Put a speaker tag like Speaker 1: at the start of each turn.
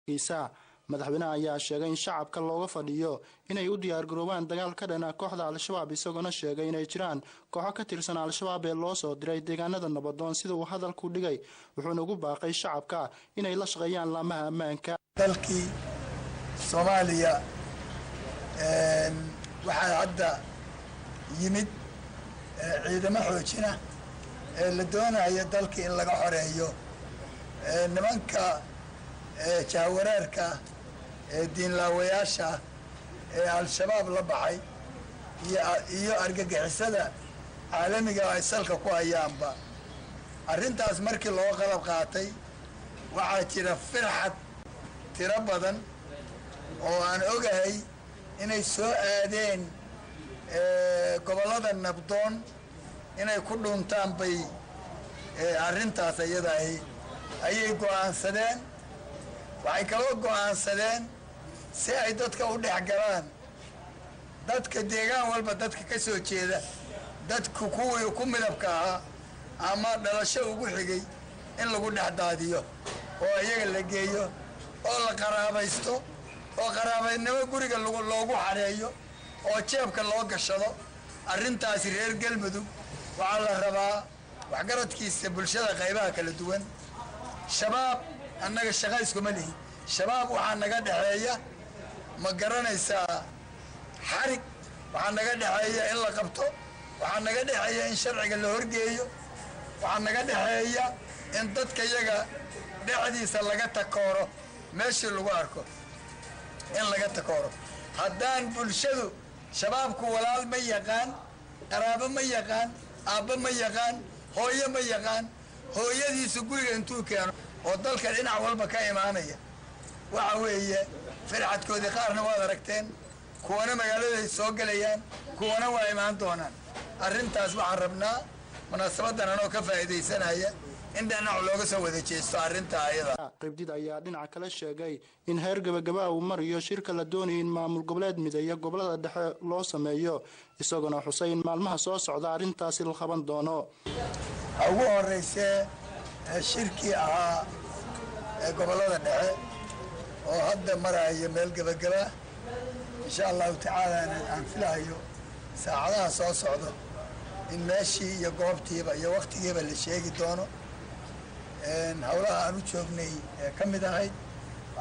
Speaker 1: Kiisa madaxweynaha ayaa sheegay in shacabka looga fadhiyo inay u diyaargaroobaan dagaal ka dhana kooxda Al-Shabaab, isagoona sheegay inay jiraan kooxo ka tirsan Al-Shabaab ee loo soo diray deegaanada nabadoon sida uu hadalku dhigay, wuxuuna ugu baaqay shacabka inay la shaqeeyaan laamaha ammaanka.
Speaker 2: Dalkii Soomaaliya waxaa hadda yimid ciidamo xoojina ee la doonayo dalkii in laga xoreeyo nimanka jahwareerka ee diinlaawayaasha ee Al-Shabaab la baxay iyo argagixisada caalamiga ay salka ku hayaanba. Arrintaas markii loo qalab qaatay, waxaa jira firxad tiro badan oo aan ogahay inay soo aadeen gobollada nabdoon inay ku dhuntaan bay arrintaas iyada ahi ayay go'aansadeen. Waxay kaloo go'aansadeen si ay dadka u dhex galaan, dadka deegaan walba dadka ka soo jeeda, dadku kuwii ku midabka ahaa ama dhalasho ugu xigay in lagu dhex daadiyo oo iyaga la geeyo oo la qaraabaysto oo qaraabaynimo guriga loogu xareeyo oo jeebka loo gashado. Arrintaasi reer Galmudug waxaa la rabaa waxgaradkiisa, bulshada qaybaha kala duwan. Shabaab annaga shaqa iskuma lihi. Shabaab waxaa naga dhexeeya, ma garanaysaa, xarig waxaa naga dhexeeya in la qabto, waxaa naga dhexeeya in sharciga la horgeeyo, waxaa naga dhexeeya in dadka yaga dhexdiisa laga takooro, meeshii lagu arko in laga takooro. Haddaan bulshadu, shabaabku walaal ma yaqaan, qaraabo ma yaqaan, aabbo ma yaqaan, hooyo ma yaqaan. Hooyadiisu guriga intuu keeno oo dalka dhinac walba ka imaanaya, waxa weeye firxadkoodii qaarna waad aragteen, kuwana magaaladay soo gelayaan, kuwana waa imaan doonaan. Arrintaas waxaan rabnaa munaasabadan anoo ka faa'iidaysanaya in dhinac looga soo wada jeesto arrinta ayada.
Speaker 1: Qaybdid ayaa dhinaca kale sheegay in heer gabagaba uu mariyo shirka la doonayay in maamul goboleed mideeya gobolada dhexe loo sameeyo, isagoona xusay in maalmaha soo socda arrintaasi la qaban doono.
Speaker 2: Ha ugu horeysee shirkii ahaa ee gobollada dhexe oo hadda maraya meel gebagaba, insha Allahu tacaala aan filahayo saacadaha soo socdo in meeshii iyo goobtiiba iyo waktigiiba la sheegi doono. Howlaha aan u joognay ee ka mid ahayd